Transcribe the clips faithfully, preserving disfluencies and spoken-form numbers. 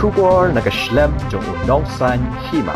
Khubor na ka shlem jong u Nongsaiñ Hima.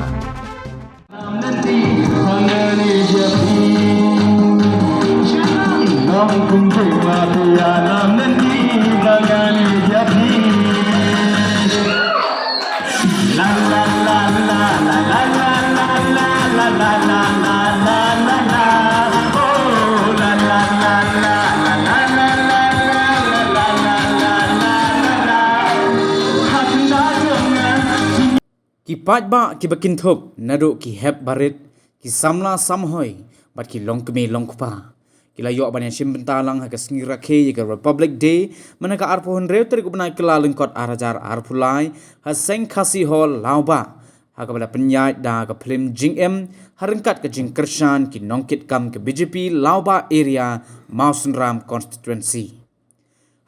Ki paidbah kiba kynthup naduh ki hep barit, ki samla samhoi bad ki longkmie longkpa ki la ïoh ban ïashim bynta lang ha ka sngi rakhe ïa ka Republic Day mynta ka arphew hynriew tarik u bnai Kyllalyngkot ar hajar arphew lai ha Seng Khasi Hall Lawbah, ha kaba la pynïaid da ka phlim Jingim ha ryngkat ka jingkyrshan ki nongkitkam ka B J P Lawbah Area, Mawsynram Constituency.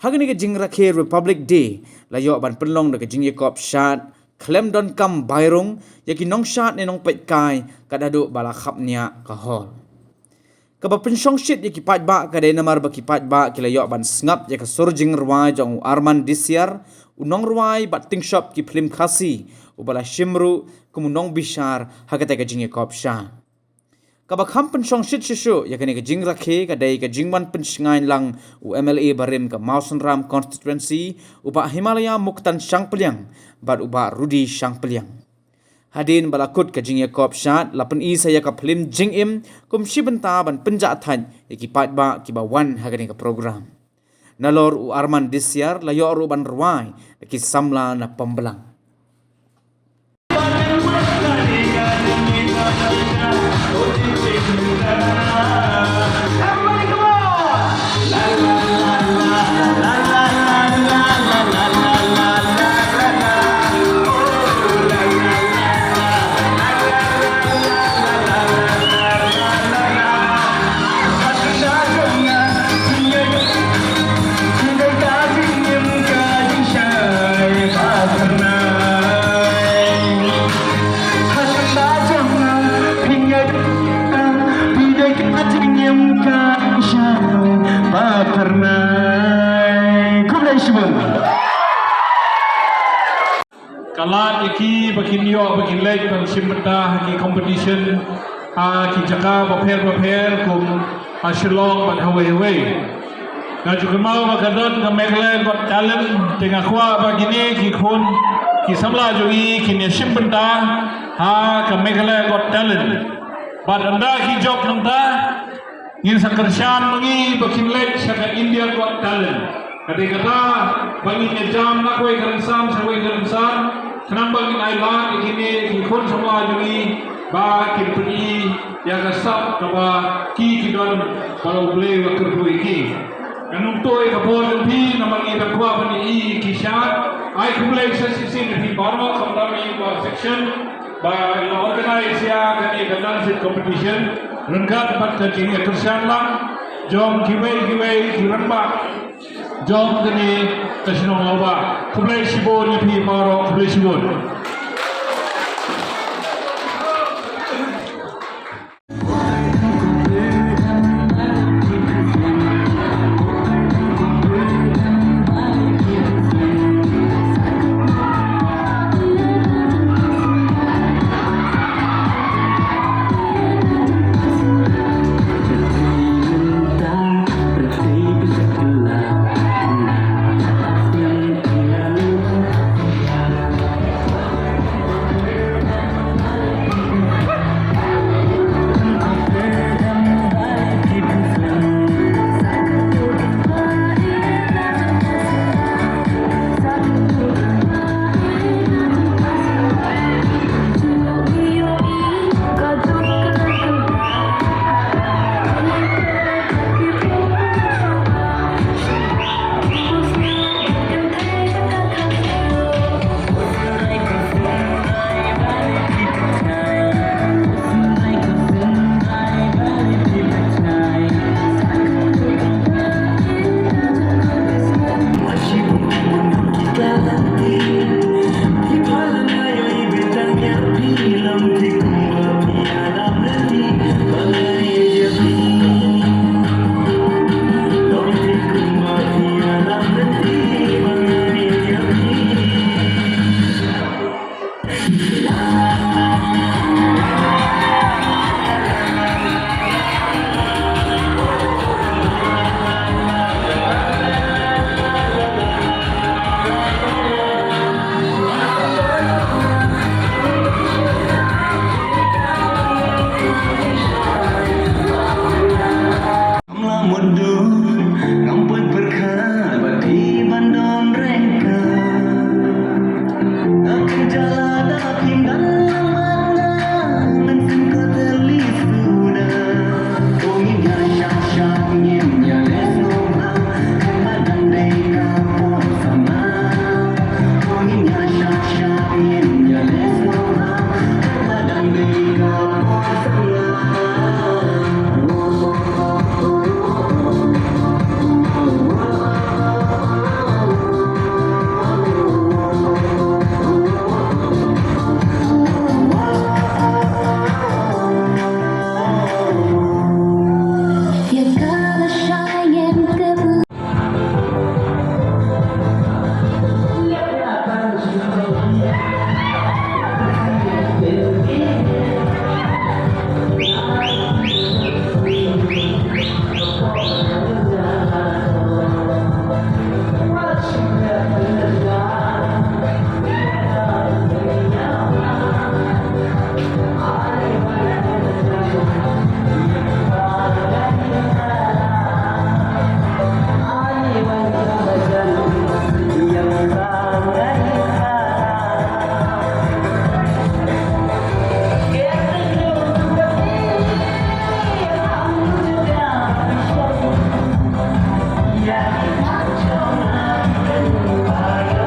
Ha kane ka jingrakhe Republic Day la ïoh ban pynlong da ka jingïakop shad khlem donkam bairung ïa ki nongshad ne nongpeitkai kat haduh ba la khapniah ka hall. Kaba pynshongshit ïa ki paidbah ka dei namar ba ki paidbah ki la ïoh ban sngap ïa ka sur jingrwai jong u Arman Disiar, u nongrwai bad tyngshop ki phlim Khasi uba la shim ruh kum u nongbishar ha kata ka jingïakop shad. Kaba kham pynshongshit shuh shuh ïa kane ka jingrakhe ka dei ka jingwan pynshngaiñ lang u M L A barim ka Mawsynram Constituency, u Bah Himalaya Muktan Shangpliang bad u Bah Rudy Shangpliang. Hadien ba la kut ka jingïakop shad, la pyni sa ïa ka phlim Jingim kum shi bynta ban pynjah thait ïa ki paidbah kiba wan ha kane ka program. Nalor u Arman Disiar la ïoh ruh ban rwai da ki samla na Pamblang. Khublei shibun. Ka lad ïa ki ba kin ïoh ba kin leit ban shim bynta ha ki competition ha ki jaka bapher bapher kum ha Shillong bad hawei hawei. Nga ju kynmaw ba ka don ka Meghalaya Got Talent, te nga kwah ba kine ki khun ki samla jong ngi kin ïa shim bynta ha ka Meghalaya Got Talent. Bad ynda ki jop nangta, ngin sa kyrshan ma ngi ba kin leit sha ka India Got Talent. Ka dei kata ba ngin ïa jam na kawei ka rynsan sha kawei ka rynsan, khnang ba ngin ai lad ïa kine ki khun samla jong ngi ba kin pyni ïa ka sap kaba ki ki don ba U Blei u la kyrkhu ïa ki. Ngan ym tuh ïa ka por jong phi namar ngi dang kwah ban ïohi ïa ki shad. Ai khublei sa shisien ïa phi baroh, khamtam ïa i bah section ba la organize ïa kane ka dance competition ryngkat bad ka jingïakyrshan lang jong kiwei kiwei ki rangbah jong kane ka shnong Lawbah. Khublei shibun ïa phi baroh, khublei shibun.